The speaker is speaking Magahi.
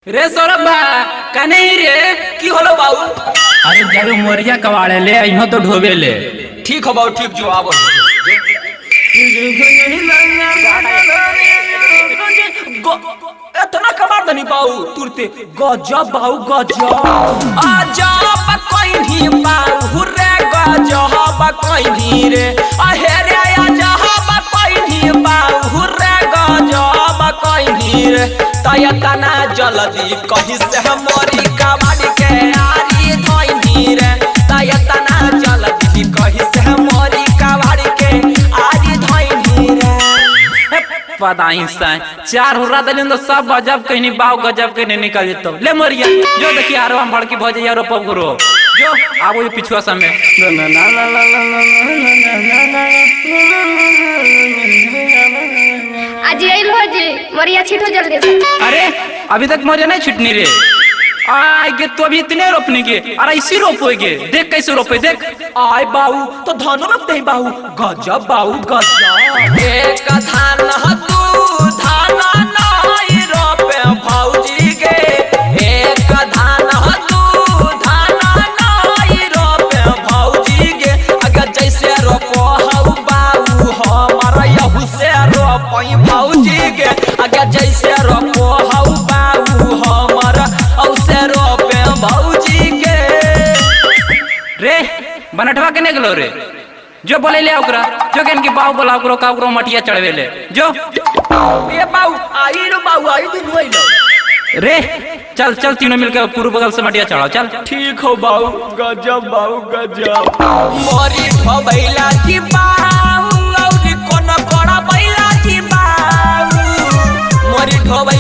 रे सौरभ बा कने ही रे। की होलो बाबू? अरे जब मोरिया कवाड़े ले अइहो तो ढोबे ले। ठीक हो बाबू, ठीक जो आबो। इतना कमार दनी बाऊ तुरते गजब बाऊ गजब। अजब कहीं बाऊ रे गजब कहीं रे, अहे रे अजब कहीं बाऊ रे गजब कहीं रे। तय तना जल्दी कहीं से मोरी कबाड़ी के आरी धोइनी रे, तय तना जल्दी कहीं से मोरी कबाड़ी के आरी धोइनी रे। पदाई साई चार हुर्रा दलिन तो सब गजब कहीं बाव गजब कहीं निकल जेतो। ले मोरिया जो देखी आरो हम भड़की भजे यारो पब गुरो जो आबो ये पिछुआ समय। आज आइल हो जी, मरिया छीटो जल्दी से। अरे अभी तक मोरिया नहीं छुटनी रे। आए गे तो अभी इतने रोपने के, अरे इसी रोपोगे देख कैसे रोपे देख। आय बाऊ तो धानो रोपते ही बाऊ गजब बाऊ गजब। एक धान दू धान नाई रोपे भौजी गे, एक धान दू धान नाई रोपे भौजी गे। अगर जैसे रोपो हऊ बाऊ हमारा यहू से रोपई भौजी गे, अगर जैसे रोपो हऊ बाऊ हमारा औसे रोपे भौजी गे। रे बनटवा के निकलो रे, जो बोले ले ओकरा जो के इनकी बाव बोला ओकरो का ओकरो मटिया चढ़वे ले जो। ए बाऊ आई रो बाऊ आई दुनू आइलो। रे चल चल तीनों मिलकर पूर्व बगल से मटिया चढ़ाओ चल। ठीक हो बाऊ गजब बाऊ गजब। मोरी ठोबैला की बाऊ औरी कोन कोड़ा बैला की बाऊ, मोरी ठोबैला